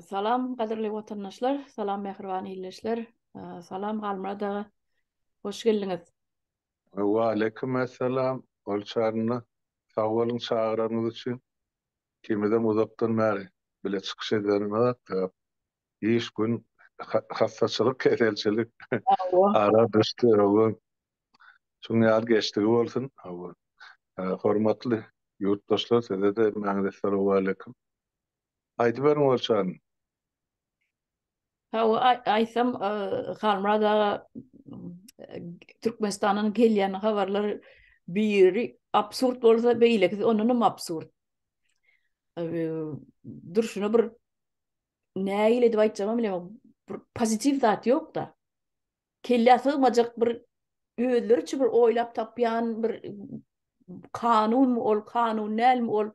Salam gadyrly watandaşlar, salam mähriban ildeşler, salam Halmyrat aga, hoş geldiňiz. Waleýkim essalam Gulçarynda sag boluň çagyranyňyz üçin. Ikimizem uzakdan bäri bile çykyş ederimiz iş gün hassaçylyk keselçilik ara düşdi hawa. Şuň ýaly geçdigi bolsun hawa. Hormatly ýurtdaşlar size-de hemmäňize essalawwaleýkim. Aýdyberiň Gulçaryn. Hawa, aýtsam, Halmyrat aga Türkmenistandan gelýän habarlar biri absurd bolsa, beýlekisi ondanam absurd. Durşuna bir nähili edip aýtjagymam bilemok, bir pozitiw zat ýok-da. Kellä sygmajak bir özleriçe bir oýlap tapýan bir kanunmy ol, kanun dälmi ol,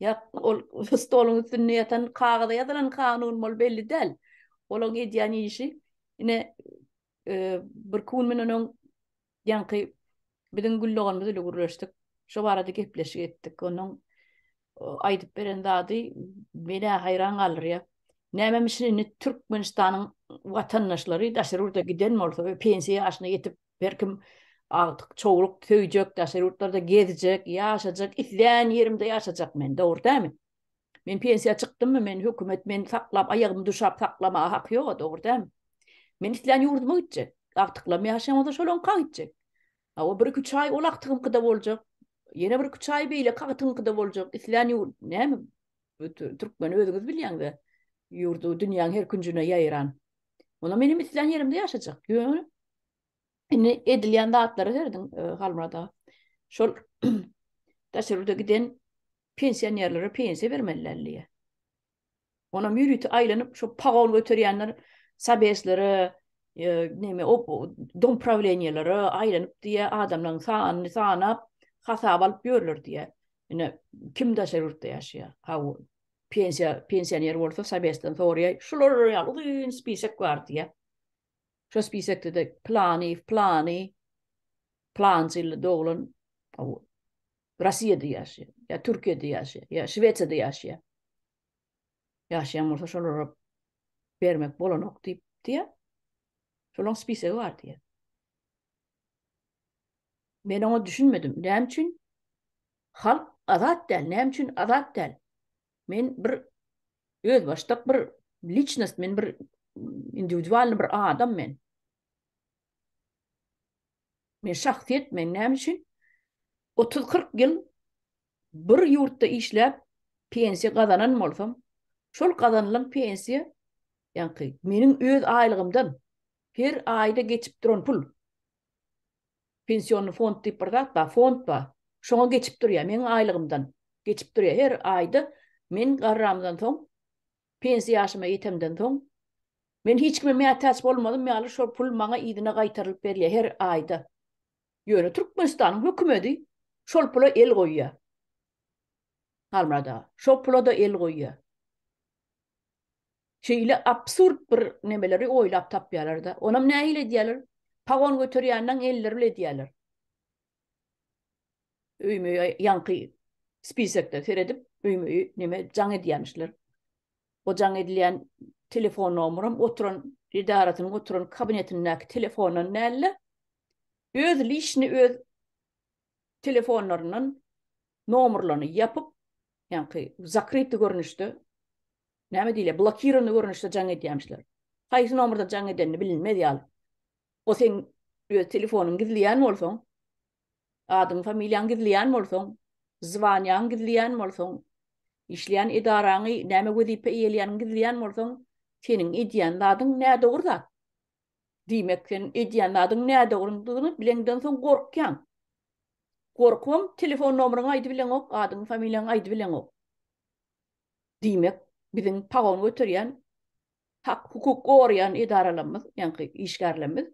ýa ol stoluň üstünde ýatan kagyza ýazylan kanunmy ol belli däl. Olaň edýän işi ine e, bir gün mundan öň ýaňky biziň Gül doganymyz ile gürleşdik. Şo barada gepleşik etdik. Onuň aýdyp beren zady meni haýran galdyrýar. Nämemişin indi Türkmenistanyň watandaşlary daşary ýurda giden bolsa we pensiýa ýaşyna ýetip her kim agtyk çowluk söýjek, daşary ýurtlarda gezjek, ýaşajak, islän ýerimde ýaşajak men, dogry dälmi? Men pensiýa çykdymmy, men hökümet meni saklap, aýagymy duşap saklamaga haky ýok-a, dogry dälmi? Men islän ýurduma gitjek. Agtyklam ýaşaýan bolsa şolaňka gitjek. Hawa, bir-iki-üç aý ol agtygyňkyda boljak. Ýene bir-iki-üç aý beýleki agtygyňkyda boljak. Islän ýurt, näme, türkmeni özüňiz bilýäňiz-ä, ýurdy dünýäň her künjüne ýaýran. Onda menem islän ýerimde ýaşajak. Ýöne indi edilýän zatlara serediň, e, Halmyrat aga. Şol daşary ýurda giden pensionerlere pensiýa bermeli däl diýýär. Onam ýörite aýlanyp şo pagon göterýänler sobeslere, e, neme o dom prawleniýelere aýlanyp diýä adamlaryň sanyny sanap hasap alyp ýörler diýä. Ine kim daşary ýurtda ýaşaýar? Hawa, pensiýa pensioner bolsa sobesden soraýar. Şular ýaly uzyn spisek bar diýä. Şo spisekde-de plany, plany, plançy ýylda doglan hawa Russiýada ýaşaýar, ýa Türkiýede ýaşaýar, ýa Şwesiýada ýaşaýar. Ýaşaýan bolsa şolara bermek bolanok diýip diýýär. Şolaryň spisegi bar diýýär. Men oňa düşünmedim. Näme üçin halk azat däl? Näme üçin azat däl? Men bir özbaşdak bir liçnost, men bir individualny bir adam men. Men şahsyýet men näme üçin 30-40 ýyl bir ýurtda işläp pensiýa gazanan bolsam, şol gazanylan pensiýa ýaňky meniň öz aýlygymdan her aýda geçip duran pul. Pensionny fond diýip bir zat bar, fond bar. Şoňa geçip durýar, meniň aýlygymdan geçip durýar. Her aýda men garramdan soň Pensiýa ýaşyma ýetemden soň, men hiç kime mätäç bolmazym ýaly şol pul maňa yzyna gaýtarylyp berilýär her aýda. Ýöne Türkmenistanyň hökümedi şol pula el goýýar. Halmyrat aga, şol pula-da el goýýar. Şeýle absurd bir nemeleri oýlap tapýarlar-da. Onam nähili edýärler? Pagon göterýänleň elleri bile edýärler. Öýme-öý ýaňky spisekde seredip, öýme-öý neme jaň edýämişler. O jaň edilýän telefon nomeram oturan edarasynyň oturan kabinetindäki telefondan däl-de, öz liçni öz telefonlaryndan nomerlaryny ýapyp, ýaňky zakryty görnüşde, näme diýilýär, blokirowany görnüşde jaň edýämişler. Haýsy nomerden jaň edenini bilinmez ýaly. O seň öz telefonyňy gizleýän bolsaň, Adyňy, familiýaňy gizleýän bolsaň, zwaniýaňy gizleýän bolsaň, işleýän edaraňy, näme wezipe eýeleýäniňi gizleýän bolsaň, seniň edýän zadyň nädogry zat. Diýmek, sen edýän zadyň nädogrydygyny bileňden soň gorkýaň. Gorkubam telefon nomeryňy aýdybileňok, adyňy, familiýaňy aýdybileňok. Diýmek, biziň pagon göterýän, hak-hukuk goraýan edaralarymyz, ýaňky işgärlerimiz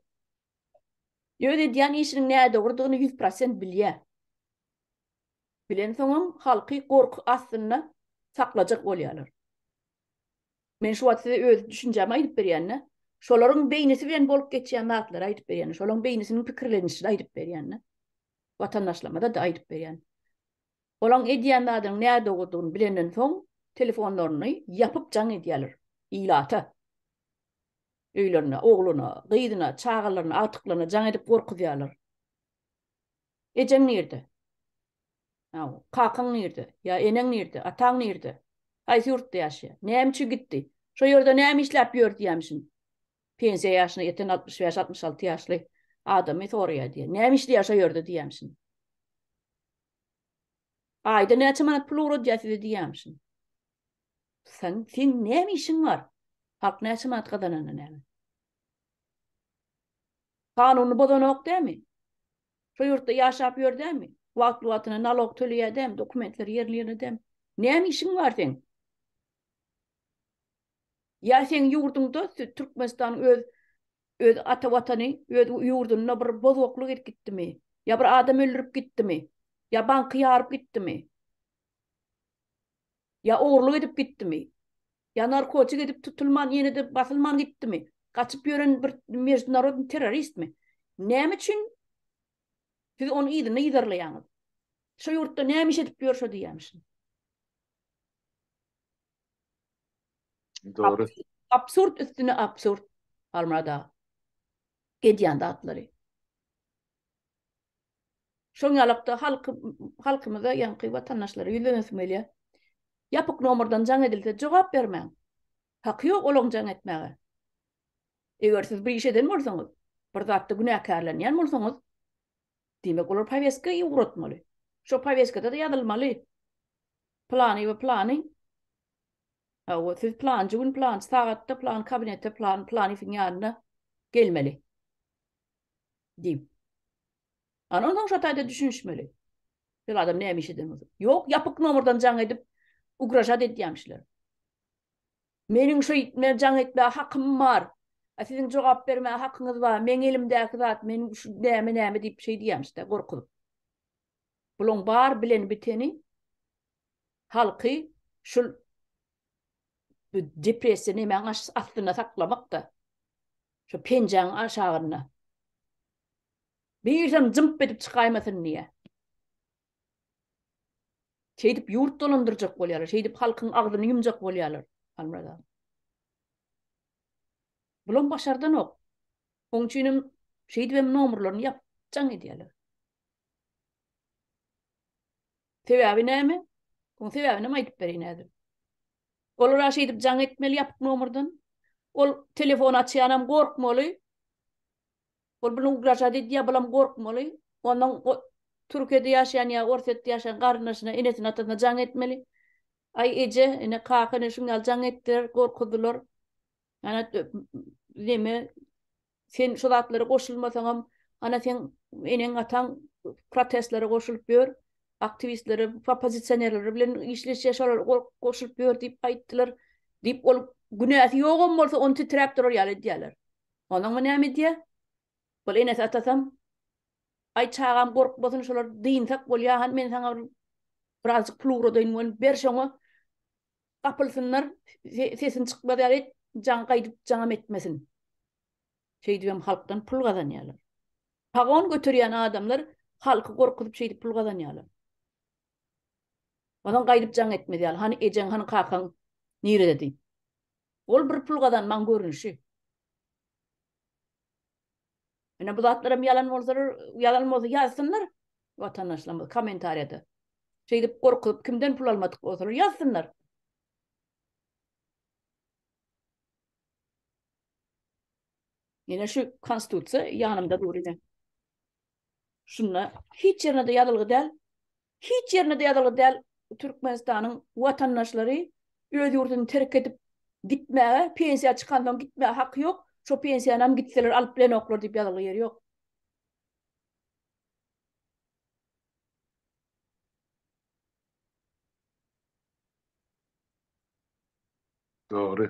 Öz edýän işiniň nädogrudygyny 100% bilýär. Bilensoňam halky gorky astynda saklajak bolýarlar. Men şu wagt size öz düşünjämi aýdyp berýän-de. Şolaryň beýnisi bilen bolup geçýän zatlary aýdyp berýän. Şolaryň beýnisiniň pikirlenişini aýdyp berýän-de. Watandaşlarymyza-da aýdyp berýän. Olaň edýän zadynyň nädogrudygyny bilenden soň telefonlaryny ýapyp jaň edýärler. Ilata. Öýlerine, ogluna, gyzyna, çagalaryna, agtyklaryna jaň edip gorkuzýarlar. Ejeň nirde? Haw, kakaň nirde? Ýa eneň nirde? Ataň nirde? Haýsy ýurtda ýaşaýar? Näme üçin gitdi? Şo ýerde näme işläp ýör diýýämişin. Pensiýa ýaşyna ýeten 65, 66 ýaşly adamy soraýar diýýär. Näme işleýär şo ýerde diýýämişin. Aýda näçe manat pul ugradýar size diýýämişin. Sen, seň näme işiň bar? Halk näçe manat gazananda näme? Kanuny bozanok dämi? Şo ýurtda ýaşap ýör dämi? Wagtly-wagtynda nalog töleýär dämi? Dokumentleri ýerli-ýerine dämi? Näme işiň bar seň? Ýa seň ýurduňda Türkmenistanyň öz öz ata watany, öz ýurdunda bir bozgaklyk edip gitdimi? Ýa bir adam öldürip gitdimi? Ýa banky ýaryp gitdimi? Ýa ogurlyk edip gitdimi? Ýa narkotik edip tutulman ýene-de basylman gitdimi? Gaçyp ýören bir meždunarodnyý terroristmi? Näme üçin siz ony yzyna yzarlaýaňyz? Şo ýurtda näme iş edip ýör şo diýýämişin. Dogry. Absurd üstüne absurd Halmyrat aga. Edýän zatlary. Şoň ýalakda halky halkymyza ýaňky watandaşlara ýüzlenesim gelýär. Ýapyk nomerden jaň edilse jogap bermäň. Haky ýok olaň jaň etmäge. Eger siz bir iş eden bolsaňyz, bir zatda günäkärlenýän bolsaňyz, diýmek olar poweska ugratmaly. Şo poweskada-da ýazylmaly. Plany we plany. Hawa, siz planjy gün plançy sagatda plan kabinete plan planyň ýanyna gelmeli. Diýip. Ana onsoň şo taýda düşünişmeli. Şol adam näme iş eden bolsa. Ýok, ýapyk nomerden jaň edip ugražat edýämişler. Meniň şo men jaň etmäge hakym bar. A siziň jogap bermäge hakyňyz bar. Meň elimdäki zat, men şu näme näme diýip şeý diýýämişde gorkuzyp. Bulaň bar bileni biteni halky şul depressiýa nemäň astynda saklamakda. Şu penjäň aşagynda. Birsem jymp edip çykaýmasyn diýýär. Şeýdip ýurt dolandyrjak bolýarlar, şeýdip halkyň agzyny ýumjak bolýarlar, Halmyrat aga. Bulam başardanok. Oň üçinem şeýdibem nomerlerini ýapyp jaň edýärler. Sebäbi näme? Oň sebäbinem aýdyp bereýin häzir. Olara şeýdip jaň etmeli ýapyk nomerden. Ol telefon açýanam gorkmaly. Ol bunu ugražat edýär, bulam gorkmaly. Ondan Türkiýede ýaşaýan ýa Orsýetde ýaşaýan garyndaşyna, enesine, atasyna jaň etmeli. Aý eje, ene, kaka ene şuň ýaly jaň etdiler, gorkuzdylar. Ana neme sen şu zatlara goşulmasaňam, ana seň eneň ataň protestlere goşulyp ýör, aktiwistlere, oppozisionerler bilen işleşýär, şolar goşulyp ýör diýip aýtdylar. Diýip ol günäsi ýogam bolsa ony titräp durar ýaly edýärler. Onuň näme edýär? Ol enesi atasam, Aý çagam gorkmasyn şolar dynsak bolýar hany men saňa bir birazjyk pul ugradaýyn welin ber şoňa gapylsynlar sesini çykmaz ýaly et jaň gaýdyp jaňam etmesin. Şeýdibem halkdan pul gazanýarlar. Pagon göterýän adamlar halky gorkuzyp şeýdip pul gazanýarlar. Ondan gaýdyp jaň etmez ýaly hany ejeň hany kakaň nirede diýip. Ol bir pul gazanmaň görnüşi. Ine bu zatlaram ýalan bolsalar, ýalan bolsa ýazsynlar watandaşlarymyz kommentariýada. Şeýdip gorkuzyp kimden pul almadyk bolsalar ýazsynlar. Ine şu konstitusiýa ýanymda dur ine. Şunda hiç ýerine-de ýazylgy däl. Hiç ýerine-de ýazylgy däl Türkmenistanyň watandaşlary öz ýurduny terk edip gitmäge, pensiýa çykansoň gitmäge haky ýok. Şo pensiýanam gitseler alyp bilenoklar diýip ýazylgy ýeri ýok. Dogry.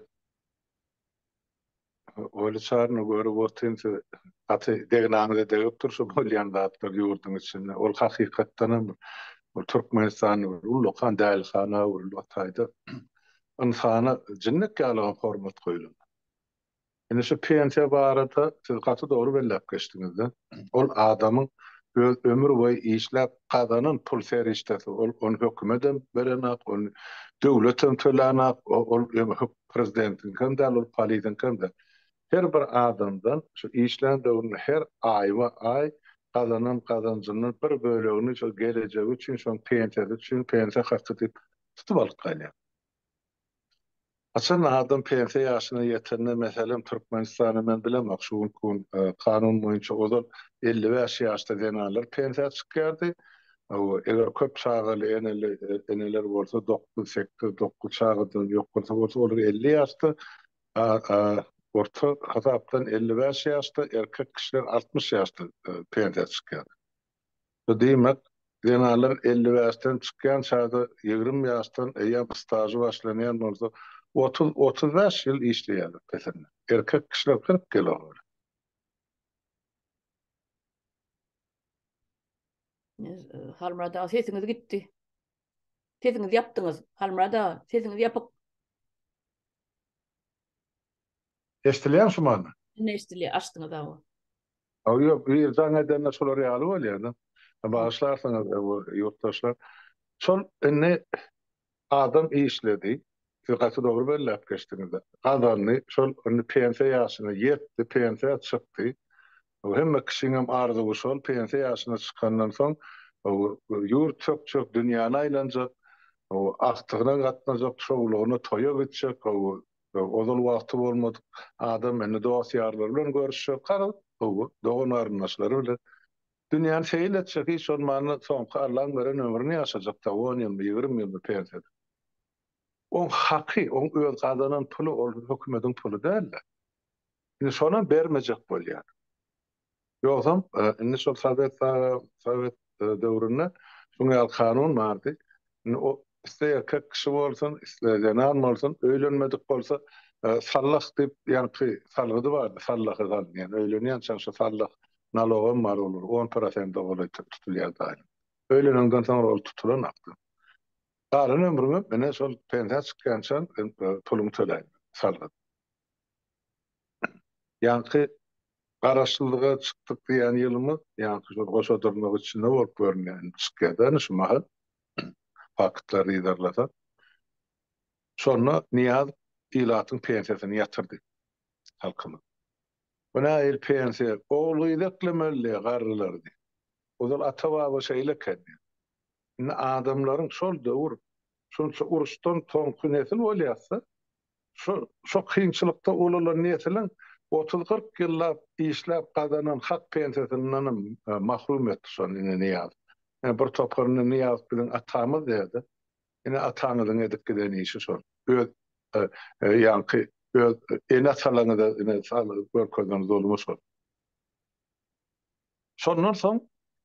Oly çaryny görüp otyryn siz gaty degnaňyza degip dur şu bolýan zatlar ýurduň içinde. Ol hakykatdanam ol Türkmenistanda bir ullakan dälihana öwrüldi o taýda. Ynsana jinnek ýalygam hormat goýulan. Indi şu pensiýa barada siz gaty dogry belläp geçdiňizde. Ol adamyň. Öz ömür boýy işläp gazanan pul serişdesi ol ony hökümetem berenak, ony döwletem tölänak, ol prezidentiňkem däl, ol polisiňkem däl. Her bir adamdan şu işlän döwründe her aýba-aý gazanan gazanjyndan bir bölegini şol gelejegi üçin, şoň pensiýasy üçin, pensiýa haky diýip tutup alyp galýar. Haçan adam pensiýa ýaşyna ýetende, meselem, Türkmenistanda men bilemok, şu günki gün kanun boýunça ozal 55 ýaşda zenanlar pensiýa çykýardy. Eger köp çagaly eneli eneler bolsa, dokuz, sekiz, dokuz çagadan ýokarysy bolsa, olar 50 ýaşda, orta hasapdan 55 ýaşda, erkek kişiler 60 ýaşda pensiýa çykýar. Bu diýmek, zenanlar 55-den çykýança-da 20 ýaşdan eýýäm stažy başlanýan bolsa, 30, 35 ýyl işleýärler pesinde. Erkek kişiler 40 ýyla golaý. Halmyrat aga sesiňiz gitdi. Sesiňizi ýapdyňyz. Halmyrat aga, sesiňiz ýapyk. Eşdilýärmi şu many? Indi eşdilýär, açdyňyz hawa. Hawa, ýok, bir jaň edende şolar ýaly bolýar-da. Bagyşlarsyňyz, ýurtdaşlar. Şol indi adam işledi, siz gaty dogry belläp geçdiňiz. Gazandy, şol indi pensiýa ýaşyna ýetdi, pensiýa çykdy. Hemme kişiňem arzuwy şol, pensiýa ýaşyna çykandan soň ýurt sökjek, dünýäni aýlanjak, agtygyna gatnajak, şowlugyna toýa gitjek, ozal wagty bolmadyk adam indi dost-ýarlary bilen görüşjek, garaz, dogan-garyndaşlary bilen dünýäni seýil etjek, hiç bolmanda soňky Allaň beren ömrüni ýaşajak-da, on ýylmy, 20 ýylmy pensiýada. Oň haky, oň öz gazanan puly, ol hökümediň puly däl-de. Indi şonam bermejek bolýar. Ýogsam, indi şol sowet sowet döwründe şuň ýaly kanun bardy. Indi o isle erkek kişi bolsun, isle zenan bolsun, öýlenmedik bolsa, sallah diýip ýaňky salgydy bardy, sallaha salynýan. Öýlenýänçäň şo sallah nalogam bar olar, on prosente golaý tutulýardy aýlyk. Öýlenenden soňra ol tutulanakdy. Galan ömrüňem ine şol pensiýa çykýançaň puluňy töläýmeli, salgyt. Ýaňky garaşsyzlyga çykdyk diýen ýylymyz, ýaňky şol goşa dyrnak içinde bolup görünýär, indi çykýar-da indi şu mahal, faktlary yzarlasak. Şonda Nyýazow ilatyň pensiýasyny ýatyrdy, halkymyz. Bu nähili pensiýa, ogul-gyz eklemeli diýýär garrylary diýýär. Ozal ata-baba şeýle eken diýýär. Indi adamlaryň şol döwür, şunça uruşdan soňky nesil bolýarsa, Şu şo kynçylykda ulalan nesiliň otuz-kyrk ýyllap işläp gazanan hak pensiýasyndanam mahrum etdi şony ine Nyýazow. Ine bir topar indi Nyýazow biziň atamyz diýýärdi. Ine ataňyzyň edip giden işi şol. Öz ýaňky öz ene-atalaryňyza ine görkezen zulmy şol. Şondan soň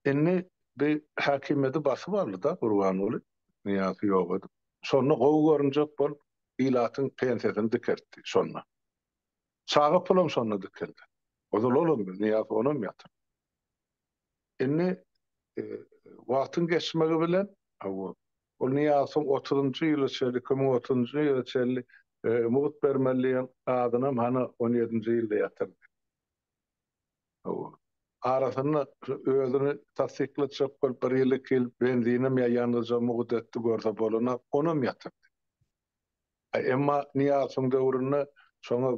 indi bi häkimiýeti basyp aldy-da Gurbanguly, Nyýazowy ýok edip. Şonda gowy görünjek bolup ilatyň pensiýasyny dikeltdi şonda. Çaga pulam şonda dikeldi. Ozal olam Nyýazow onam ýatyrdy. Indi wagtyň geçmegi bilen hawa, ol Nyýazowyň otuzynjy ýyla çenli, 2030-njy ýyla çenli mugt bermeli diýen zadynam hany on ýedinji ýylda ýatyrdy. Hawa. Arasynda özüni tassyklatjak bolup bir ýyl, iki ýyl benzinem ýa ýangyjam mugt etdi görse bolanok, onam ýatyrdy. Emma Nyýazowyň döwründe şoňa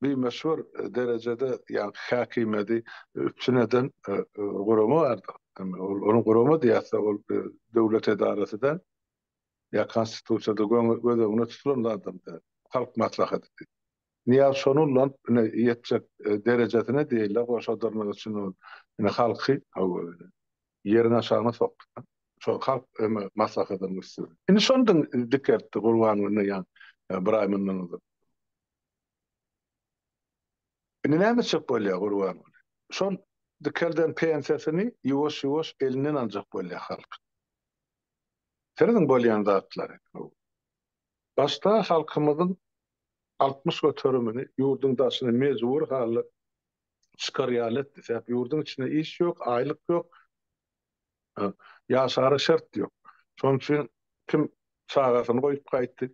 bimöçber derejede ýaňky häkimiýeti üpjün eden gurama bardy. Ony gurama diýýäs-de, ol döwlet edarasy däl, ýa konstitusiýada göz öňünde tutulan zadam däl. Halk maslahaty diýip. Nyýaz şony ulanyp ine ýetjek derejesine diýilýär goşa dyrnak üçin ol ine halky hawa ine ýeriň aşagyna sokdy. Şo halk eme maslahatynyň üsti bilen. Indi şony dikeltdi Gurbanguly ýaň bir aý mundan ozal. Indi näme etjek bolýar Gurbanguly? Şol dikelden pensiýasyny ýuwaş-ýuwaş elinden aljak bolýar halk. Serediň bolýan zatlary. Başda halkymyzyň 60 göterimini ýurduň daşyna mejbury halda çykar ýaly etdi. Sebäp ýurduň içinde iş ýok, aýlyk ýok, ýaşara şert ýok. Şonuň üçin kim çagasyny goýup gaýtdy,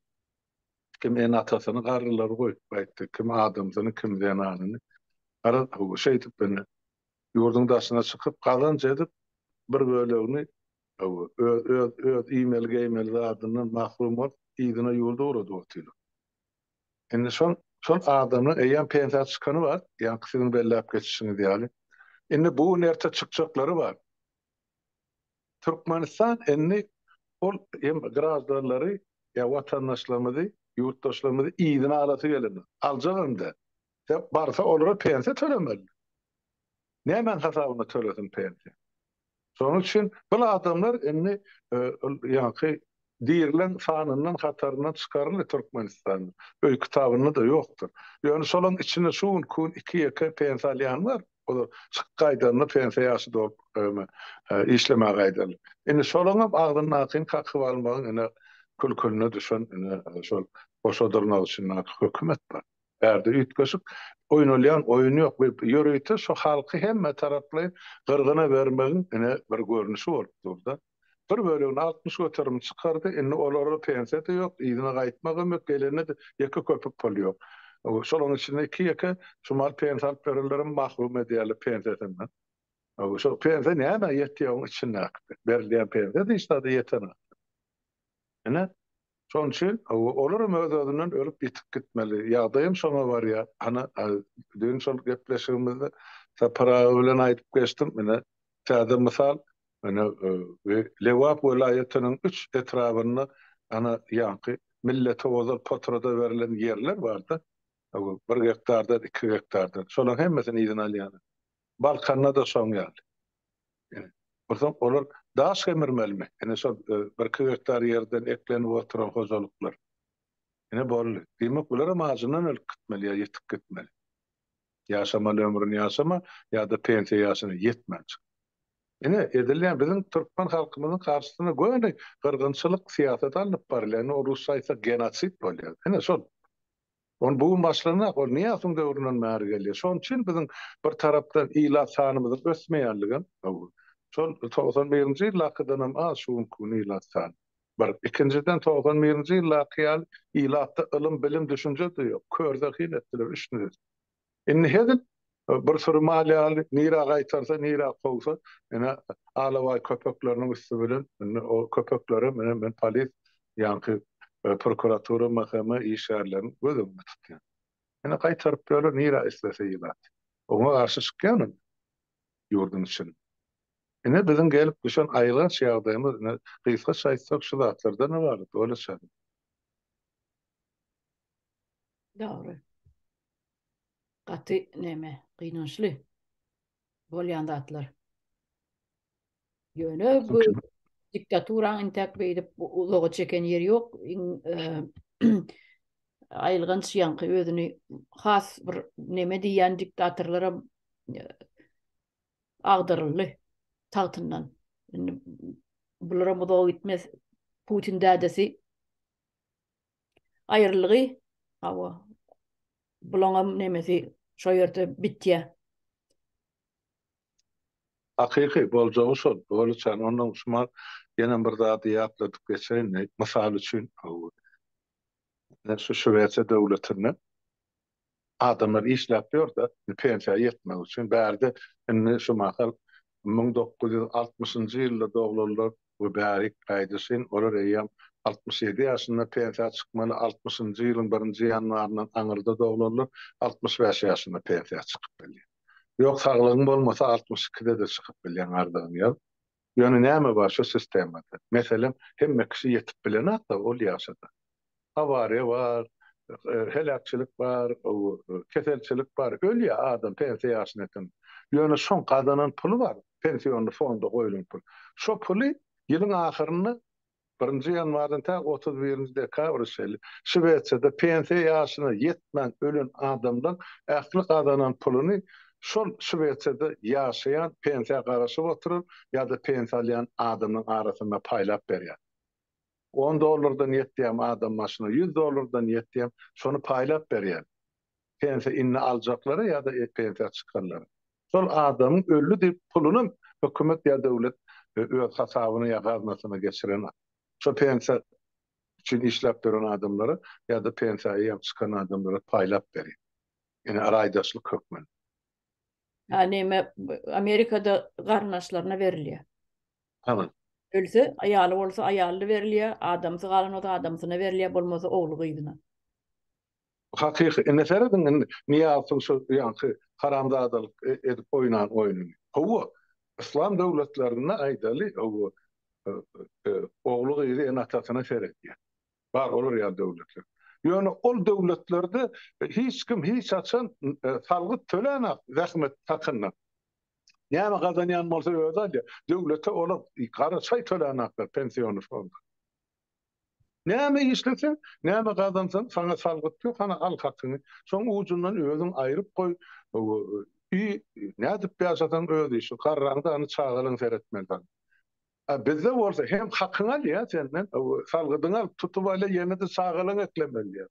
kim ene-atasyny, garrylary goýup gaýtdy, kim adamsyny, kim zenanyny. Garaz, şeýdip indi ýurduň daşyna çykyp, gazanç edip, bir bölegini öz öz öz iýmeli geýmeli zadyndan mahrum bolup yzyna ýurda ugradyp otyrlar. Indi şol şol adamlaryň eýýäm pensiýa çykany bar, ýaňky siziň belläp geçişiňiz ýaly. Indi bu gün erte çykjaklary bar. Türkmenistan indi ol hem graždanlary ýa watandaşlarymyzy, ýurtdaşlarymyzy yzyna alasy gelenok. Aljagam däl. Sebäp barsa olara pensiýa tölemeli. Nämäň hasabyna tölesin pensiýa? Şonuň üçin bul adamlar indi ol ýaňky dirileň sanyndan hataryndan çykaryldy Türkmenistanda. Öý kitabynda-da ýokdur. Ýöne şolaň içinde şu günki gün iki-ýeke pensiýa alýan bar. Olar çykyp gaýdanda pensiýa ýaşy dolup işlemäge gaýdarlar. Indi şolaňam agzyndakyny kakyp almagyň ine külkülüne düşen ine şol goşa dyrnak içindäki hökümet bar. Bärde üýtgeşik oýnalýan oýun ýok. Bu ýörite şu halky hemme taraplaýyn gyrgyna bermegiň ine bir görnüşi bolup dur-da. Bir bölegini 60% çykardy, indi olara pensiýa-da ýok, yzyna gaýtmagam ýok, gelende-de ýeke köpük pul ýok. Şolaryň içinde iki-ýeke şu mal pensiýa alyp berenlerem mahrum edýärler pensiýasyndan. Şol pensiýa nämä ýetýär oň içindäki? Berilýän pensiýa-da hiç zada ýetenok. Ine, şonuň üçin olaram öz-özünden ölüp ýitip gitmeli. Ýagdaýam şoňa barýar. Hany, düýn şol gepleşigimizde Sapar aga bilen aýdyp geçdim. Ine, täze mysal, ine, Lebap welaýatynyň üç etrabynda ana ýaňky millete ozal potrada berlen ýerler bardy. Bir gektardan, iki gektardan. Şolaryň hemmesini yzyna alýarlar. Balkanda-da şoň ýaly. Ine, onsoň olar daş gemirmelimi? Ine, şol birki gektar ýerden eklenip oturan hojalyklar. Ine, boldy. Diýmek, bularam ajyndan ölüp gitmeli ýa ýitip gitmeli. Ýaşamaly ömrüni ýaşama ýa-da pensiýa ýaşyna ýetmän çyk. Ine, edilýän biziň türkmen halkymyzyň garşysyna göni gyrgynçylyk syýasaty alnyp barylýar. Indi o rusça aýtsak genosid bolýar. Ine, şol. Ol bu gün başlanok, ol Nyýazowyň döwründen bäri gelýär. Şonuň üçin biziň bir tarapdan ilat sanymyzyň ösmeýänligem, şol 91-nji ýyldakydanam az şu günki gün ilat sany. Bir. Ikinjiden 91-nji ýyldaky ýaly ilatda ylym, bilim, düşünje-de ýok. Kör zehin etdiler üçünjisi. Indi hezil bir süri mal ýaly nirä gaýtarsa, nirä kowsa, ine alabaý köpekleriniň üsti bilen indi o köpeklerem ine men polis ýaňky prokuratura MHM işgärlerini göz öňünde tutýan. Ine gaýtaryp ýörler nirä islese ilat. Oňa garşy çykýan indi ýurduň içinde. Ine biziň gelip düşen aýylganç ýagdaýymyz ine gysgaça aýtsak şu zatlardan ybarat Oleça. Dogry. Gaty neme gynançly bolýan zatlar. Ýöne bu diktaturaň intäk beýdip uzaga çeken ýeri ýok. Iň aýylganç ýaňky özüni has bir neme diýýän diktatorlaram agdaryldy tagtyndan. Indi bularam uzaga gitmez. Putin dädesi aýrylgy hawa bulaňam nemesi şo ýerde bitýä. Hakyky boljagy şol Goliçan ondan şumal ýenem bir zady ýatladyp geçeýin mysal üçin şu Şwesiýa döwletinde adamlar işläp ýörde pensiýa ýetmek üçin bärde indi şu mahal 1960-njy ýylda doglanlar we bärik gaýdyşyn olar eýýäm 67 ýaşynda pensiýa çykmaly 60-njy ýylyň birinji ýanwaryndan aňyrda doglanlar 65 ýaşynda pensiýa çykyp bilýär. Ýok saglygyň bolmasa 62-de-de çykyp bilýäň arzaňy ýazyp. Ýöne näme bar şu sistemada? Meselem, hemme kişi ýetip bilenok-da ol ýaşa-da. Awariýa bar, heläkçilik bar, keselçilik bar. Ölýär adam pensiýa ýaşyna ýeten. Ýöne şoň gazanan puly bar, pensionny fonda goýlan pul. Şo puly ýylyň ahyrynda Birinji ýanwardan tä 31-nji dekabra çenli Şwesiýada pensiýa ýaşyna ýetmän ölen adamlaň ähli gazanan puluny şol Şwesiýada ýaşaýan, pensiýa garaşyp oturan ýa-da pensiýa alýan adamlaň arasynda paýlap berýär. On dollardan ýetýärmi adam başyna, ýüz dollardan ýetýärmi, şony paýlap berýär. Pensiýa indi aljaklara ýa-da pensiýa çykanlara. Şol adamyň öldi diýip pulunam hökümet ýa döwlet öz hasabyna ýa gaznasyna geçirenok. Şo pensiýa üçin işläp ýören adamlara ýa-da pensiýa eýýäm çykan adamlara paýlap berýär. Ine raýdaşlyk hökmünde. Ha neme Amerikada garyndaşlaryna berilýär. Tamam. Ölse, aýaly bolsa aýalyna berilýär, adamsy galan bolsa adamsyna berilýär, bolmasa ogly gyzyna. Hakyky, indi serediň indi Nyýazowyň şu ýaňky haramzadalyk edip oýnan oýnuny. Hawa, yslam döwletlerinde aýdaly, hawa, ogly gyzy ene-atasyna seredýär. Bar olar ýaly döwletler. Ýöne ol döwletlerde hiç kim hiç haçan salgyt tölänok zähmet hakyndan. Näme gazanýan bolsa özi alýar. Döwlete olar gara çaý tölänoklar pensiony fonda. Näme işleseň, näme gazansaň saňa salgyt ýok, hana al hakyňy. Şoň ujundan özüň aýryp goý. I nädip ýaşasaň öz işiň. Garraňda hany çagalaň seretmeli saňa. A bizde bolsa hem hakyňy alýar senden, salgydyňy alyp tutup alýar, ýene-de çagalaňy eklemeli diýýär.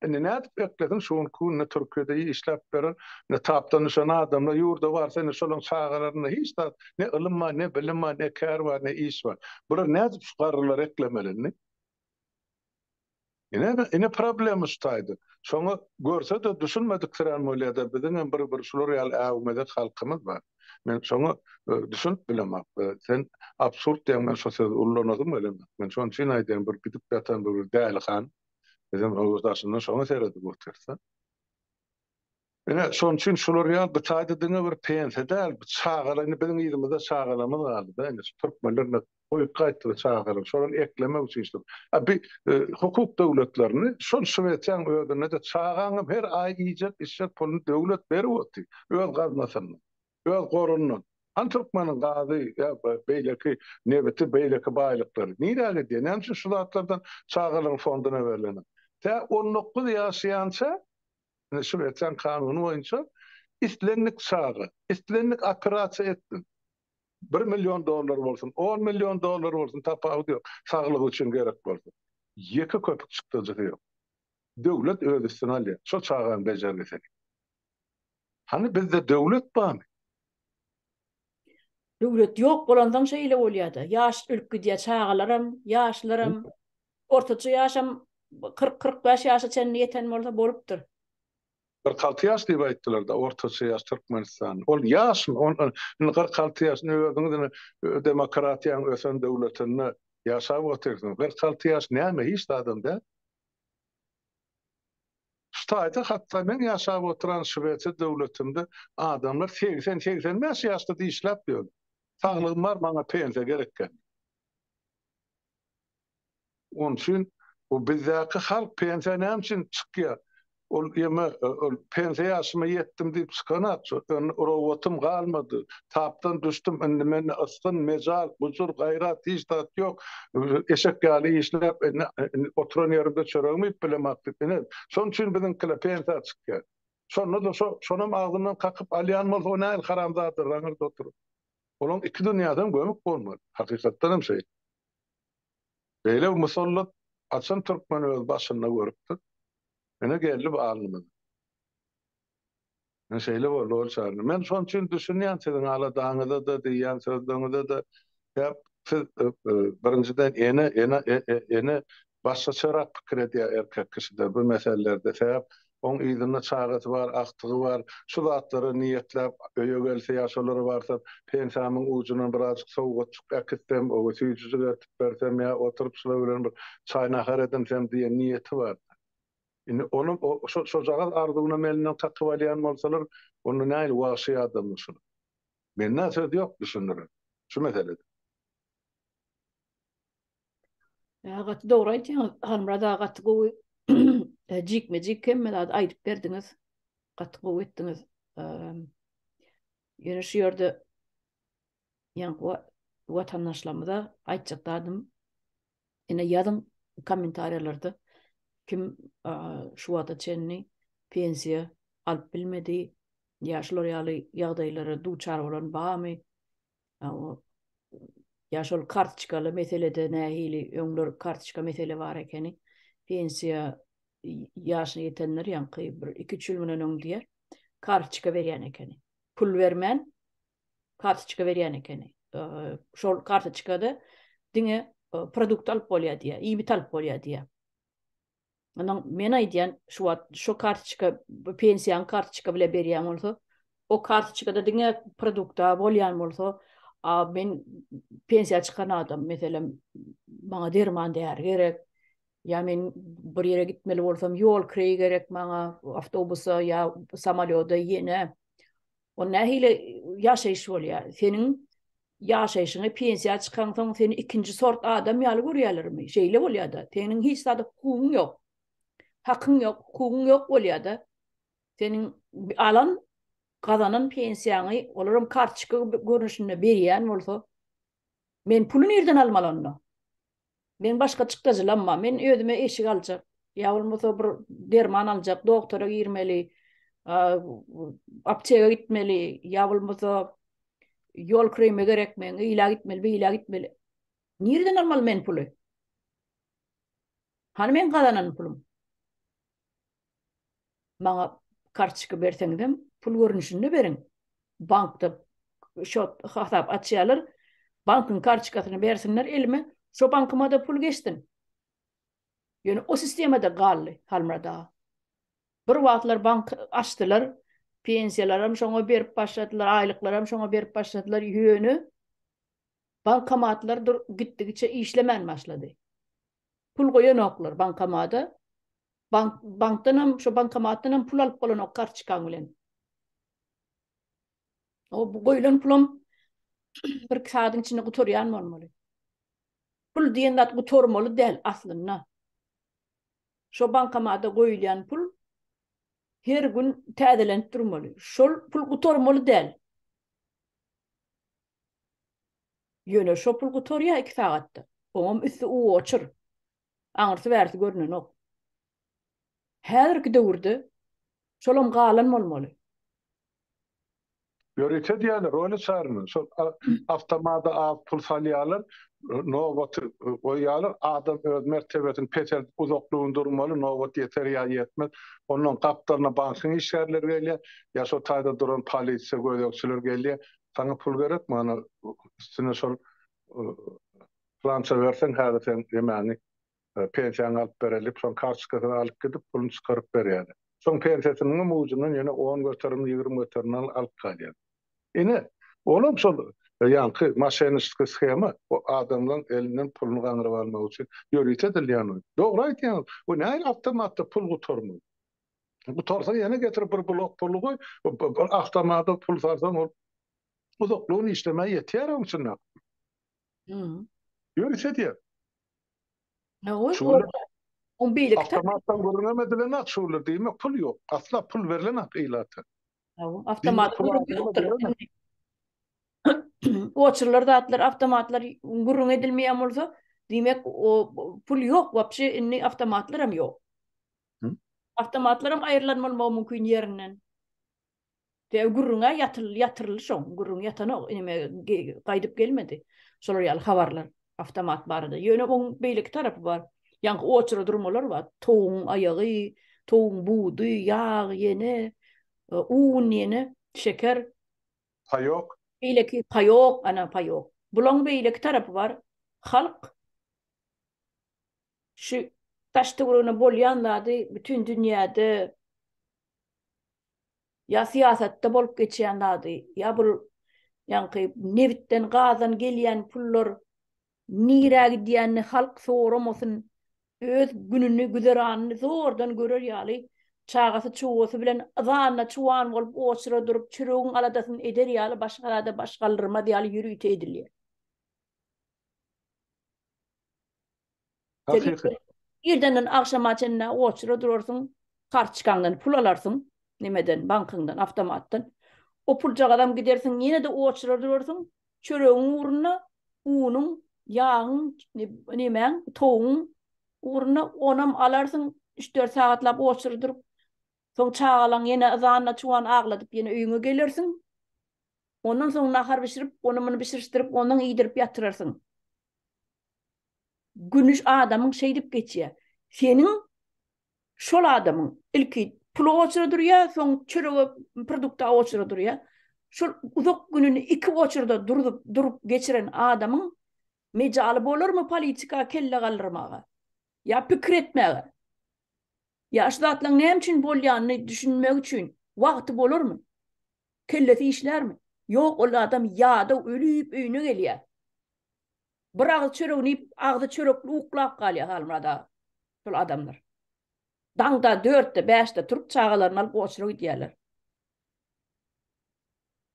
Indi nädip eklesin, şu günki günde Türkiýede işläp beren, indi tapdan düşen adamlar ýurda barsa indi şolaryň çagalarynda hiç zat, ne ylym bar, ne bilim bar, ne kär bar, ne iş bar. Bular nädip şu garrylary eklemeli indi? Ine, ine problema şu taýda. Şoňa görse-de düşünmediksirän bolýar-da, biziňem bir bir şular ýaly äwmezek halkymyz bar. Men şoňa düşünip bilemok. Sen absurd diýen men şo sözi ullanasym gelenok. Men şonuň üçin aýdýan bir gidip ýatan bir bir dälihan. Bizem o daşyndan şoňa seredip otyrys-da. Ine, şonuň üçin şular ýaly bu taýda diňe bir pensiýa däl, bu çagalar indi biziň yzymyzda çagalarymyz galdy-da, indi şu türkmenler indi goýup gaýtdy çagalary, şolary eklemek üçin şu. A bi hukuk döwletlerini şol Şwesiýanyň özünde-de çagaňam her aý iýjek, içjek puluny döwlet berip otyr, öz gaznasyndan, öz gorundan. Hany türkmeniň gazy ýa beýleki nebiti, beýleki baýlyklary nirä gidýär? Näme üçin şu zatlardan çagalaryň fonduna berlenok? Tä 19 ýaşaýança Ine Şwesiýanyň kanuny boýunça islendik çaga, islendik operasiýa etsin, bir million dollar bolsun, on million dollar bolsun tapawudy ýok, saglygy üçin gerek bolsa, ýeke köpük çykdajysy ýok. Döwlet öz üstüne alýar şol çaganyň bejergisini. Hany bizde döwlet barmy? Döwlet ýok bolansoň şeýle bolýada. Ýaş ölüp gidýär, çagalaram, ýaşlaram, ortaça ýaşam 40-45 ýaşa çenli ýeten bolsa bolupdyr. 46 ýaş diýip aýtdylar-da, ortaça ýaş Türkmenistanda. Ol ýaşmy? Indi 46 ýaş, indi özüňiz indi demokratiýanyň ösen döwletinde ýaşap otyrsyňyz. 46 ýaş näme, hiç zadam däl. Şu taýda hatda men ýaşap oturan Şwesiýa döwletinde adamlar 80, 85 ýaşda-da işläp ýör. Saglygym bar, maňa pensiýa gerek däl. Onuň üçin bu bizdäki halk pensiýa näme üçin çykýar? Ol ýeme, ol pensiýa ýaşyma ýetdim diýip çykanak, indi robatym galmady, tapdan düşdüm, indi mende ysgyn, mejal, gujur, gaýrat hiç zat ýok. Eşek ýaly işläp, indi oturan ýerimde çöregimi iýip bilemok diýip, ine, şonuň üçin biziňkiler pensiýa çykýar. Şonda-da şo, şonam agzyndan kakyp alýan bolsa, o nähili haramzadadyr aňyrda oturyp. Olaň iki dünýäsem gömük bolmaly. Hakykatdan hem şeýle. Beýle musallat haçan türkmen öz başynda görüpdir? Ine geldi bu alnymyza. Ine şeýle boldy ol çarny. Men şonuň üçin düşünýän siziň aladaňyza-da, diýýän sözleriňize-de. Sebäp siz birinjiden ene, ene, ene başgaçarak pikir edýär erkek kişiden bu meselelerde. Sebäp oň yzynda çagasy bar, agtygy bar. Şu zatlara niýetläp öýe gelse ýa şolara barsa pensiýamyň ujundan birazjyk sowgatjyk äkitsem, oňa süýjüjik eltip bersem ýa oturyp şular bilen bir çaý-nahar edinsem diýen niýeti bar. Indi onuň şo şojagaz arzuwynam elinden kakyp alýan bolsalar, onda nähili wagşy adamlar şular. Mende söz ýok düşündirer şu meselede. Ýa gaty dogry aýtýaňyz Halmyrat aga gaty gowy jikme-jik hemme zady aýdyp berdiňiz. Gaty gowy etdiňiz. Ýöne şu ýerde ýaňky watandaşlarymyza aýtjak zadym ine ýazyň kommentariýalarda kim şu wagta çenli pensiýa alyp bilmedi ýa şular ýaly ýagdaýlara duçar bolan barmy? Ýa şol kartoçkaly meselede nähili öňler kartoçka mesele bar ekeni. Pensiýa ýaşyna ýetenler ýaňky bir 2-3 ýyl mundan öň diýer. Kartoçka berýän ekeni. Pul bermän kartoçka berýän ekeni. Şol kartoçkada diňe produkt alyp bolýar diýär, iýmit alyp bolýar diýär. Ondan men aýdýan şu wagt şu kartoçka pensiýaň kartoçka bile berýän bolsa, o kartoçkada diňe produkta bolýan bolsa, A men pensiýa çykan adam, meselem, maňa derman däri gerek, ýa men bir ýere gitmeli bolsam ýol kireýi gerek maňa, awtobusa ýa samolýoda ýene. O nähili ýaşaýyş bolýar? Seniň ýaşaýşyňy pensiýa çykaňsoň seni ikinji sort adam ýaly görýärlermi? Şeýle bolýar-da. Seniň hiç zada hukugyň ýok. Hakyň ýok, hukugyň ýok bolýar-da. Seniň alan, gazanan pensiýaňy olaram kartoçka görnüşinde berýän bolsa, men puly nirden almaly onda? Men başga çykdajylam bar. Men özüme eşik aljak, ýa bolmasa bir derman aljak, doktora girmeli, apteka gitmeli, ýa bolmasa ýol kireýime gerek meň, eýlä gitmeli, beýlä gitmeli. Nireden almaly men puly? Hany meň gazanan pulum? Maňa kartoçka berseňizem pul görnüşinde beriň. Bankda şot hasap açýarlar. Bankyň kartoçkasyny bersinler elime. Şo bankymada pul geçsin. Ýöne o sistemada galdy Halmyrat aga. Bir wagtlar bank açdylar. Pensiýalaram şoňa berip başladylar, aýlyklaram şoňa berip başladylar. Ýöne bankomatlar dur gitdigiçe işlemän başlady. Pul goýanoklar bankomada. Bank bankdanam şo bankomatdanam pul alyp bolanok kartoçkaň bilen. O bu goýlan pulam bir iki sagadyň içinde gutarýan bolmaly. Pul diýen zat gutarmaly däl aslynda. Şo bankomata goýulýan pul her gün täzelenip durmaly. Şol pul gutarmaly däl. Ýöne şo pul gutarýar iki sagatda. Oňam üsti uçur. Aňyrsy bärsi görnenok. Häzirki döwürde şolam galan bolmaly. Ýörite diýýärler, ony çaryna. Şol awtomata az pul salýarlar, nobaty goýýarlar. Adam öz mertebesini peseldip uzaklygyny durmaly, nobat ýeter ýa ýetmez. Ondan gapdalyna bankyň işgärleri gelýär, ýa şo taýda duran polisiýa gözegçiler gelýär. Saňa pul gerekmi? Ana üstüne şol Pylança berseň häzir seň nemäňi pensiýaňy alyp bereli diýip şoň kartoçkasyny alyp gidip puluny çykaryp berýärler. Şoň pensiýasynyňam ujundan ýene on göterim 20 göterim alyp galýar. Ine olam şol ýaňky moşenniçeskiý shema o adamlaň elinden puluny gaňryp almak üçin ýörite edilýän oýun. Dogry aýtýaňyz. Bu nähili awtomatda pul gutarmaly? Gutarsa ýene getirip bir blok puly goý, bir awtomata pul salsaň ol uzaklygyny işlemä ýetýär oň içinde. Ýörite diýer. Oň beýleki Awtomatdan gürrüňem edilenak şu günler diýmek pul ýok. Asla pul berlenak ilata. Awtomat gürrüň ýokdur. Oçurlar zatlar awtomatlar gürrüň edilmeýän bolsa, diýmek o pul ýok wapşe indi awtomatlaram ýok. Awtomatlaram aýrylan bolmagy mümkin ýerinden. Sebäbi gürrüň-ä ýatyryldy şoň, gürrüň ýatanok, ineme gaýdyp gelmedi. Şolar ýaly habarlar awtomat barada. Ýöne oň beýleki tarapy bar. Ýaňky oçura durmalar bar. Towugyň aýagy, towugyň budy, ýag ýene, un ýene, şeker. Paýok. Beýleki paýok, ana paýok. Bulaň beýleki tarapy bar. Halk şu daş-töwereginde bolýan zady bütin dünýäde Ýa syýasatda bolup geçýän zady, ýa bul ýaňky nebitden, gazdan gelýän pullar nirä gidýänini halk soramasyn, öz gününi, güzeranyny zordan görer ýaly, çagasy çugasy bilen yzanda çuwan bolup oçura durup çöregiň aladasyny eder ýaly başga zada baş galdyrmaz ýaly ýörite edilýär. Hakyky. Irdenden agşama çenli oçura durarsyň, kartoçkaňdan pul alarsyň, nemeden, bankyňdan, awtomatdan. O puljagazam gidersiň, ýene-de oçura durarsyň, çöregiň ugrunda, unuň, ýagyň, nemäň, towugyň ugrunda onam alarsyň, üç-dört sagatlap oçura durup, soň çagalaň ýene yzanda çuwan agladyp ýene öýüňe gelersiň. Ondan soň nahar bişirip, ony-muny bişirişdirip, ondan iýdirip ýatyrarsyň. Günüş adamyň şeýdip geçýär. Seniň şol adamyň ilki pula oçura durýar, soň çörege, produkta oçura durýar. Şol uzak gününi iki oçurda durzup, durup geçiren adamyň mejaly bolarmy politika kelle galdyrmaga? Ýa pikir etmäge? Ýa şu zatlaryň näme üçin bolýanyny düşünmek üçin wagty bolarmy? Kellesi işlärmi? Ýok, ol adam ýadaw ölüp öýüne gelýär. Bir agyz çöregini iýip, agzy çörekli uklap galýar Halmyrat aga. Şol adamlar. Daňda dörtde, bäşde turup çagalaryny alyp oçura gidýärler.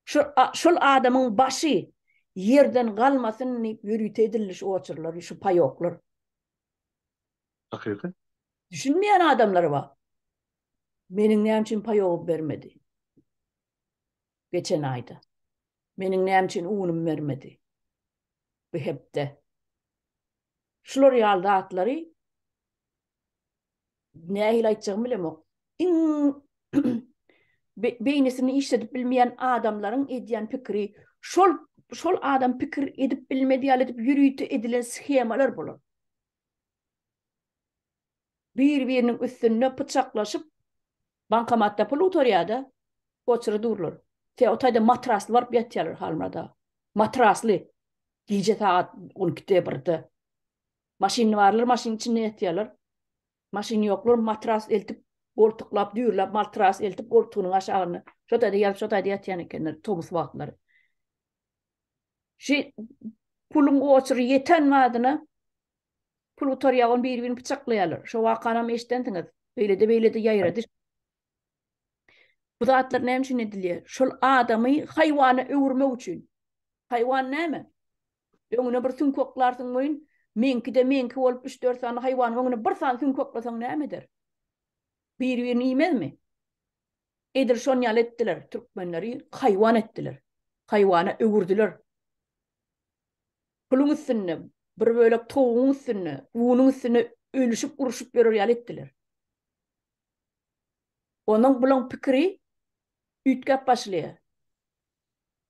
Şol, şol adamyň başy ýerden galmasyn diýip ýörite edildi şu oçurlar, şu paýoklar. Hakyky. Düşünmeýän adamlar bar. Meniň näme üçin paýogymy bermedi? Geçen aýda. Meniň näme üçin unumy bermedi? Bu hepde. Şular ýaly zatlary nähili aýtjagymy bilemok. Iň beýnisini işledip bilmeýän adamlaryň edýän pikiri şol şol adam pikir edip bilmedi ýaly edip ýörite edilen shemalar bular. Bir-biriniň üstünde pyçaklaşyp bankomatda pul gutarýar-da, oçura durlar. Te o taýda matrasly baryp ýatýarlar Halmyrat aga. Matrasly. Gije sagat 12-de, 1-de. Maşyny barlar maşynyň içinde ýatýarlar. Maşyny ýoklar matras eltip goltuklap düýrläp matras eltip goltugynyň aşagynda şo taýda ýazyp şo taýda ýatýan ekenler tomus wagtlary. Şu puluň oçury ýeten badyna pul gutarýar ony biri-birini pyçaklaýarlar. Şo wakanam eşidensiňiz. Beýlede beýlede ýaýrady. Bu zatlar näme üçin edilýär? Şol adamy haýwana öwürmek üçin. Haýwan näme? Öňüne bir süňk oklarsyň welin, meňki-de meňki bolup üç-dört sany haýwanyň öňüne bir sany süňk oklasaň näme eder? Biri-birini iýmezmi? Edil şon ýaly etdiler, türkmenleri haýwan etdiler. Haýwana öwürdiler. Puluň üstünde, bir bölek towugyň üstünde, unuň üstünde ölüşip, urşup ýörer ýaly etdiler. Onuň bulaň pikiri üýtgäp başlaýar.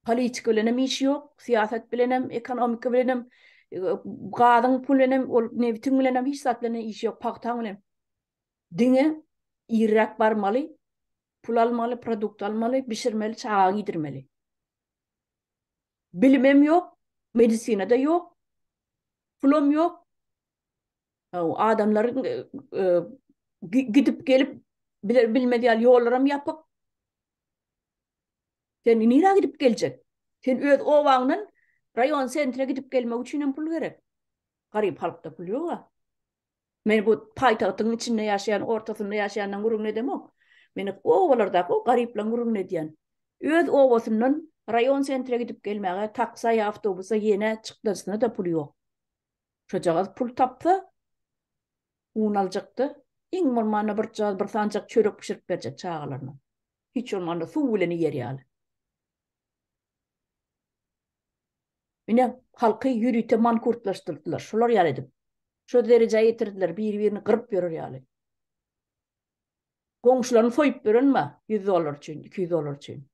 Politika bilenem işi ýok, syýasat bilenem, ekonomika bilenem, gazyň pul bilenem, ol nebitiň bilenem hiç zat bilen işi ýok, pagtaň bilen. Diňe irräk barmaly, pul almaly, produkt almaly, bişirmeli, çagaňy iýdirmeli. Bilimem ýok, medisina-da ýok, pulam ýok. Adamlaryň gidip gelip bilmez ýaly ýollaram ýapyk. Sen nirä gidip geljek? Sen öz obaňdan raýon sentre gidip gelmek üçin hem pul gerek. Garyp halkda pul ýog-a. Men bu paýtagtyň içinde ýaşaýan, ortasynda ýaşaýanlaryň gürrüňini edemok. Men obalardaky o garyplaryň gürrüňini edýän. Öz obasyndan raýon sentre gidip gelmäge taksa ýa awtobusa ýene çykdajysyna-da puly ýok. Şojagaz pul tapsa, un aljakda, iň bolmanda birjagaz bir sanjak çörek bişirip berjek çagalaryna. Hiç bolmanda suw bilen iýer ýaly. Ine, halky ýörite mankurtlaşdyrdylar. Şolar ýaly edip. Şo derejä ýetirdiler, biri-birini gyryp ýörer ýaly. Goňşularyny soýup ýören bar, 100 dollar üçin, 200 dollar üçin.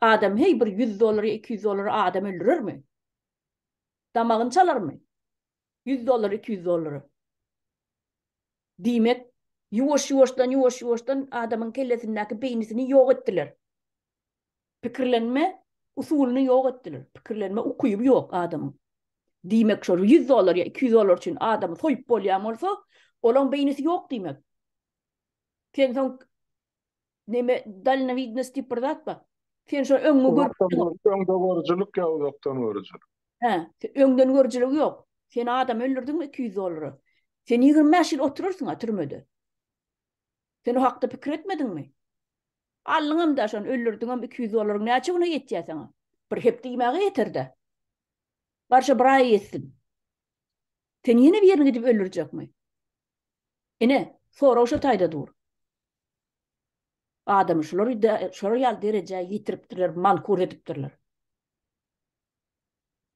Adam heý bir 100 dollar ýa 200 dollara adam öldürermi? Damagyny çalarmy? 100 dollar, 200 dollara. Diýmek, ýuwaş-ýuwaşdan, ýuwaş-ýuwaşdan adamyň kellesindäki beýnisini ýok etdiler. Pikirlenme usulyny ýok etdiler. Pikirlenme ukyby ýok adamyň. Diýmek, şol 100 dollar ýa 200 dollar üçin adamy soýup bolýan bolsa, olaň beýnisi ýok diýmek. Sen soň neme dalnowidnost diýip bir zat bar. Sen şo öňňe görüp Öňde görüjilik ýa uzakdan görüjilik. Hä, öňden görüjilik ýok. Sen adam öldürdiňmi 200 dollara? Sen 25 ýyl oturarsyň-a türmede. Sen o hakda pikir etmediňmi? Aldyňam da şony öldürdiňem 200 dollaryň näçe güne ýetýär saňa? Bir hepde iýmäge ýeter-dä. Bar şo bir aýa ýetsin. Sen ýene birini gidip öldürjekmi? Ine, sorag şo taýda dur. Adamy şular şular ýaly derejä ýetiripdirler, mankurt edipdirler.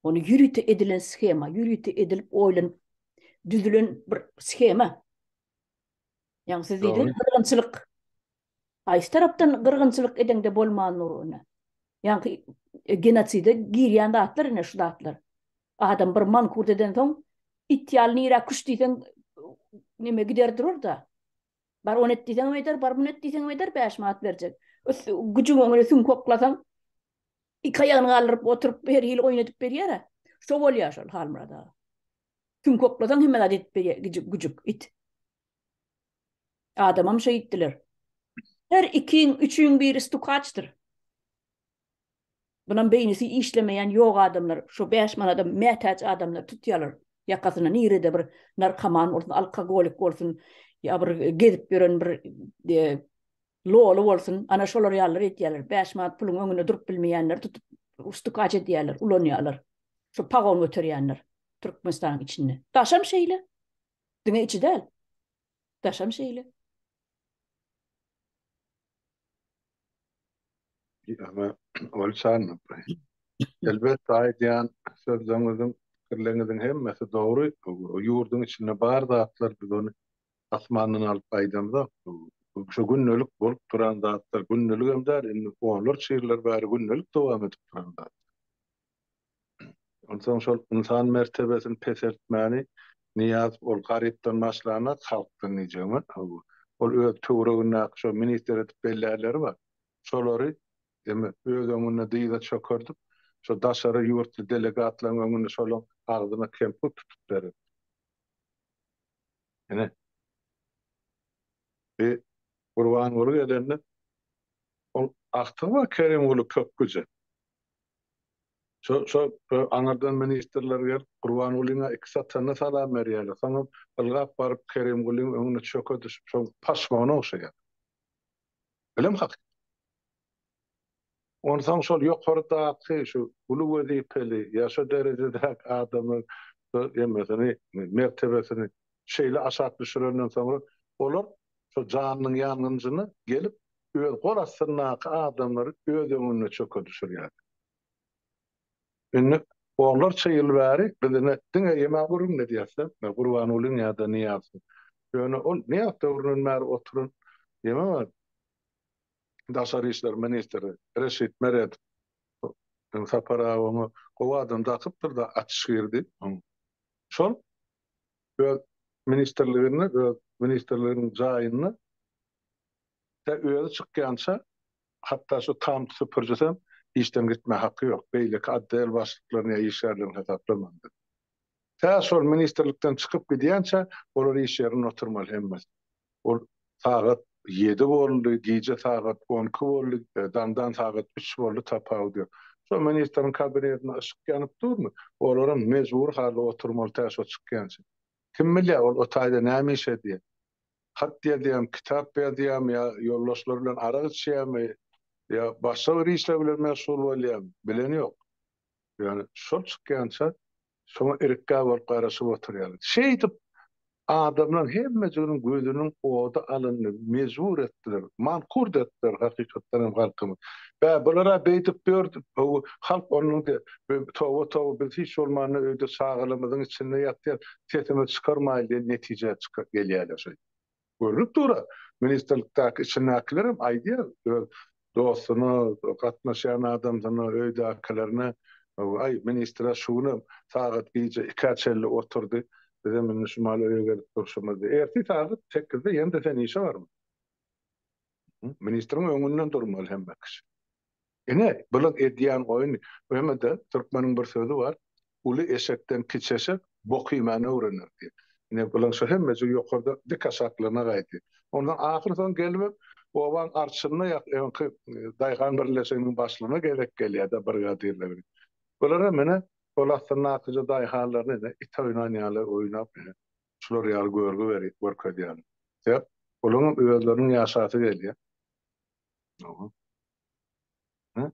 Ony ýörite edilen shema, ýörite edilip oýlanyp düzülen bir shema. Ýagny siz diýdiňiz gyrgynçylyk. Haýsy tarapdan gyrgynçylyk edeňde bolman dur ony. Ýagny e, genoside girýän zatlar ine şu zatlar. Adam bir mankurt edensoň it ýaly nirä küş diýseň neme gider durur-da. Bar ony et diýseňem eder, bar muny et diýseňem eder, 5 manat berjek. Güjüň öňüne süňk oklasaň, iki aýagyny galdyryp oturyp her hili oýun edip berýär-ä. Şo bolýar şol Halmyrat aga. Süňk oklasaň hemme zat edip berýär güjük, güjük, it. Adamam şeýtdiler. Her ikiň, üçüň biri stukaçdyr. Bunam beýnisi işlemeýän ýok adamlar şo 5 manada mätäç adamlar tutýarlar ýakasyna nirede bir narkoman bolsun alkogolik bolsun ýa bir gezip ýören bir e, loly bolsun ana şolar ýalylar edýärler 5 manat puluň öňünde durup bilmeýänleri tutup stukaç edýärler ulanýarlar şo pagon göterýänler Türkmenistanyň içinde daşam şeýle diňe içi däl daşam şeýle. Ama ol çanmapay. Elbetde aýdýan sözleriňiziň, pikirleriňiziň hemmesi dogry. Ýurduň içinde bar zatlar biz ony asmandan alyp aýdamzok. Şu gündelik bolup duran zatlar, gündeligem däl, indi onlarça ýyllar bäri gündelik dowam edip duran zatlar. Onsoň şol ynsan mertebesini peseltmäni Nyýazow ol garypdan başlanok, halkdan diýjegime. Ol öz töweregindäki şo ministr edip bellänleri bar. Şolary eme öz öňünde dyza çökerdip, şo daşary ýurtly delegatlaryň öňünde şolaň agzyna kemput tutup bererdi. Ine. Bi Gurbanguly gelende ol agtygy bar Kerimguly pökgüje. Şo, şo, aňyrdan ministrler gelip, Gurbangulyňa iki satanda salam berýärler. Soňam ylgap baryp Kerimgulyň öňüne çöke düşüp, şoň paşmagyna ogşaýarlar. Bilem hakykat. Onsoň şol ýokardaky şu uly wezipeli ýa şo derejedäki adamyň şo hemmesini, mertebesini şeýle aşak düşürenden soňra olar şo janynyň ýangynjyna gelip öz gol astyndaky adamlary öz öňünde çöke düşürýärler. Indi onlarça ýyl bäri biz ine diňe ýeme gürrüň edýäs-de, Gurbangulyň ýa-da Nyýazowyň. Ýöne ol Nyýazow döwründen bäri oturan ýeme bar. Daşary işler ministri Reşit Meredow. Sapar aga oňa gowy adam dakypdyr-da, açyş girdi. Şol öz ministrliginde, öz ministrliginiň jaýynda Tä özi çykýança, hatda şu tam süpürjisem işden gitmä haky ýok, beýleki otdel başlyklaryny ýa işgärlerini hasaplaman-da. Tä şol ministrlikden çykyp gidýänçä, olar iş ýerinde oturmaly hemmesi. Ol sagat ýedi boldy, gije sagat on iki boldy, daňdan sagat üç boldy, tapawudy ýok. Şo ministriň kabinetinde yşyk ýanyp durmy, olaram mejbury halda oturmaly tä şo çykýança. Kim bilýär, ol o taýda näme iş edýär? Hat ýazýarmy, kitap ýazýarmy ýa ýoldaşlary bilen arak içýärmi ýa başga bir işler bilen meşgul bolýarmy, bilen ýok. Ýöne şol çykýança şoňa irikgä bolup garaşyp oturýarlar. Şeýdip adamlaryň hemmejiginiň gözüniň ody alyndy, mejbur etdiler, mankurt etdiler hakykatdan hem halkymyzy. Bä, bular-a beýdip ýördi, halk ondan toba, toba, biz hiç bolmanda öýde çagalarymyzyň içinde ýatýas, sesimizi çykarmaýly diýen netijä çykyp gelýärler şeýdip. Görnüp dur-a, ministrlikdäki içindäkilerem aýdýar öz dostuna, gatnaşýan adamsyna, öýdäkilerine, Aý, ministr-ä şu günem sagat gije ikä çenli oturdy, bizem indi şu mahaly öýe gelip durşumyz diýip. Ertir sagat sekizde ýene-de sen işe barmaly. Ministriň öňünden durmaly hemme kişi. Ine, bulaň edýän oýny. Bu hemede türkmeniň bir sözi bar, Uly eşekden kiçi eşek bok iýmäni öwrener diýip. Ine, bulaň şo hemmejigi ýokarda dik aşaklygyna gaýdýar. Ondan ahyr soň gelibem obaň arçynyna ýa öňki daýhan birleşiginiň başlygyna gezek gelýär-de brigadirlere. Bularam ine, gol astyndakyja daýhanlaryny ine, it oýnan ýaly oýnap, ine, şular ýaly görgi berip görkezýärler. Sebäp, olaryňam özleriniň ýaşasy gelýär.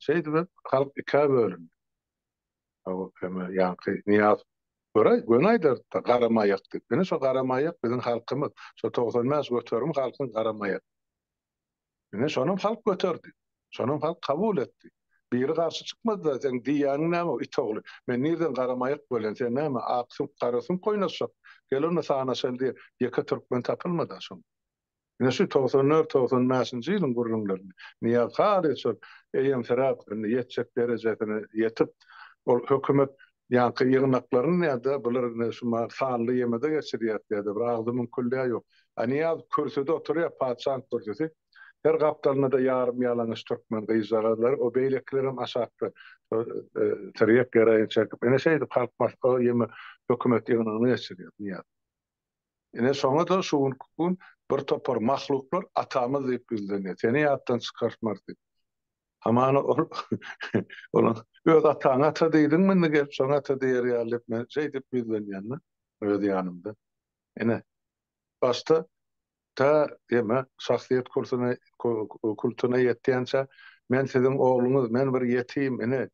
Şeýdibem halk ikä bölündi. Ýaňky Nyýazow göräý, göni aýdardy-da, garamaýak diýip. Ine şo garamaýak biziň halkymyz. Şo 95% halkyň garamaýak. Ine şonam halk göterdi. Şonam halk kabul etdi. Biri garşy çykmady-da, seň diýýäniň näme, it ogly? Men nirden garamaýak bolýan, sen näme, ak süňk, gara süňk oýnaşjak? Gel onda sanaşaly diýen ýeke türkmen tapylmady-a şoň. Ine şu 94, 95-nji ýylyň gürrüňlerini Nyýaz Halyç şol eýemsiräp indi ýetjek derejesine ýetip, ol hökümet ýaňky ýygnaklaryny ýa-da bular indi şu sanly ýemede geçirýär ýa-da bir agzy müňküldýär ýok. A Nyýaz kürsüde oturýar, patyşaň kürsüsi. Her gapdalynda-da ýarym ýalaňaç türkmen gyzjagazlary, o beýlekilerem aşakda tirýek geroin çekip, ine şeýdip halk maslahaty ýeme hökümet ýygnagyny geçirýär Nyýaz. Ine şoňa-da şu günki gün bir topar mahluklar atamyz diýip ýüzlenýär. Seni ýatdan çykartmarys diýip. Hamana ol ol öz ataňa ata diýdiňmi indi gelip şoňa ata diýer ýaly diýip men şeýdip ýüzlenýän-de öz ýanymda. Ine, başda tä eme şahsyýet kursuna kultuna ýetýänçä men siziň ogluňyz, men bir ýetim, ine,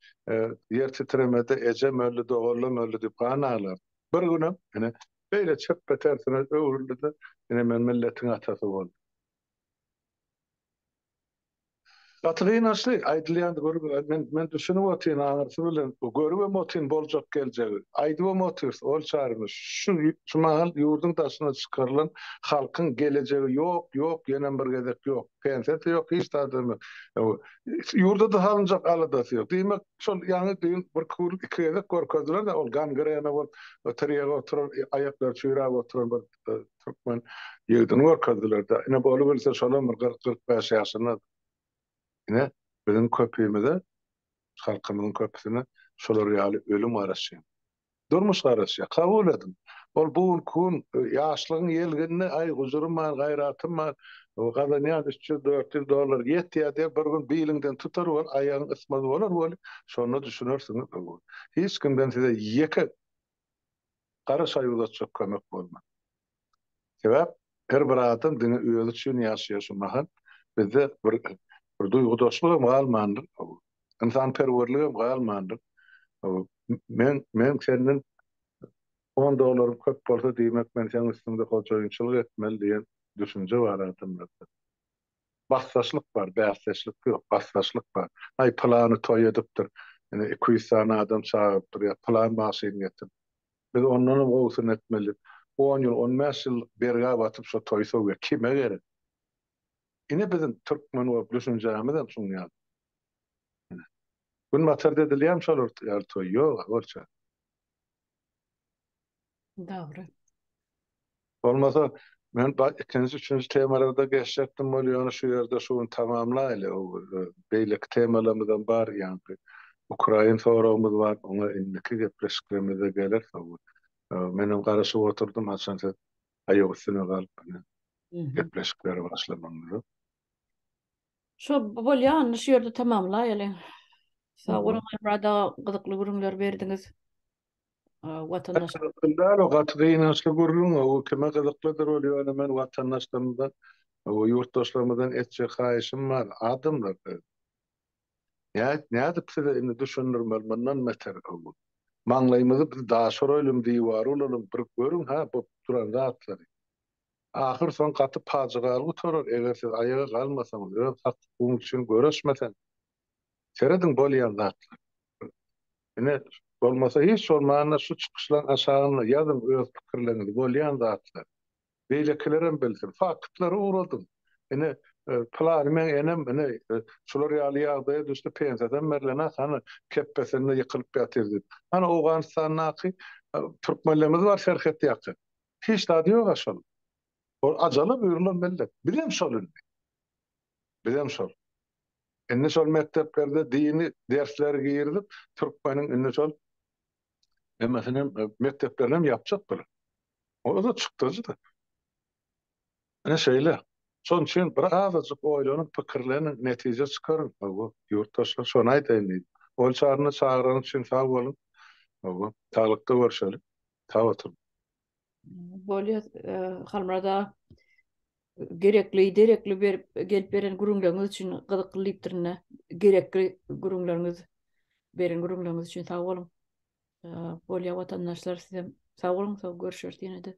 ýer titremede ejem öldi, doganlam öldi diýip gan aglardy. Bir günem, ine, beýle çepbe tersine öwrüldi-de, ine men milletiň atasy boldum. Gaty gynançly aýdylýan görüp men men düşünip otyryn aňyrsy bilen görübem otyryn boljak geljegi aýdybam otyrys ol çarymy şu şu mahal ýurduň daşyna çykarylan halkyň gelejegi ýok ýok ýenem bir gezek ýok pensiýasy ýok hiç zadam ýok ýurda-da salynjak aladasy ýok diýmek şol ýaňy düýn bir kül iki gezek görkezdiler-de ol gangrena bolup tirýege oturan aýaklary çüýräp oturan bir Türkmen ýigidini görkezdiler-de. Ine, bolubilse şolam bir 40-45 ýaşynda. Ine, biziň köpimize, halkymyzyň köpüsine şolar ýaly ölüm garaşýar. Durmuş garaşýar. Kabul ediň. Ol bu günki gün ýaşlygyň ýelgininde, aý, gujurym bar, gaýratym bar, gazanýan 300-400 dollar ýetýär diýip, bir gün biliňden tutar bol, aýagyň ysmaz bolar weli, şonda düşünersiňiz. Hiç kimden size ýeke Gara şaý uzatjak kömek bolmaz. Sebäp her bir adam diňe özi üçin ýaşaýar şu mahal. Bizde bir bir duýgudaşlygam galmandyr. Ynsanperwerligem galmandyr. Men men senden on dollarym köp bolsa diýmek men seň üstüňde hojaýynçylyk etmeli diýen düşünje bar adamlarda. Basdaşlyk bar, bäsdeşlik ýok, basdaşlyk bar. Aý pylany toý edipdir, ine 200 sany adam çagyrypdyr ýa pylan maşyn getirip. Biz ondanam gowusyny etmeli diýip, on ýyl, on bäş ýyl bergä batyp şo toýy sowýar. Kime gerek? Ine biziň türkmen bolup düşünjämizem şuň ýaly. Ine. Günbatarda edilýärmi şolar ýaly toý? Ýok, bolça. Dogry. Bolmasa men ikinji, üçünji temalarda geçjekdim bol, ýöne şu ýerde şu gün tamamlaýly. Beýleki temalarymyzam bar, ýaňky Ukrain soragymyz bar, oňa indiki gepleşiklerimizde geleris. Menem garaşyp oturdym, haçan siz aýak üstüne galyp gepleşikleri başlamagyňyzy. Şo bolýa, onda şu ýerde tamamlaýaly. Sag boluň, Aýmyrat aga, gyzykly gürrüňler berdiňiz. Watandaş. Gyzykly däl o gaty gynançly gürrüň o kime gyzyklydyr ol ýöne men watandaşlarymyzdan ýurtdaşlarymyzdan etjek haýyşym bar adamlar nädip size indi düşündirmeli mundan beter maňlaýymyzy biz daş uraýlym diwar ulalyň bir görüň hä bu duran zatlary ahyr soň gaty pajygaly gutarar eger siz aýaga galmasaňyz öz hak hukugyňyz üçin göreşmeseňiz serediň bolýan zatlar. Ine, bolmasa hiç bolmanda şu çykyşlaň aşagynda ýazyň öz pikirleriňizi, bolýan zatlary. Beýlekilerem bilsin. Faktlary ugradyň. Ine, pylany meň enem, ine, şular ýaly ýagdaýa düşdi, pensiýasam berlenok, hany, kepbesinde ýykylyp ýatyr diýip. Hany, Owganystandaky türkmenlerimiz bar serhet ýaka. Hiç zady ýog-a şol. Ol ajala buýrulan millet. Bizem şol indi. Bizem şol. Indi şol mekdeplerde dini dersleri girizip, türkmeniň indi şol hemmesini mekdeplerini hem ýapjak bular. O-da çykdajy-da. Ine şeýle. Şonuň üçin bir azajyk oýlanyň, pikirleniň, netije çykaryň. Hawa, ýurtdaşlar, şony aýdaýyn diýdim. Ol çaryny çagyranyň üçin sag boluň. Hawa, saglykda görşeli. Sag oturyň. Bolýar, Halmyrat aga. Gerekli, derekli berip, gelip beren gürrüňleriňiz üçin gyzykly diýipdirin-de. Gerekli gürrüňleriňiz, beren gürrüňleriňiz üçin sag boluň. Bolýar watandaşlar sizem sag boluň, sag görüşeris ýene-de.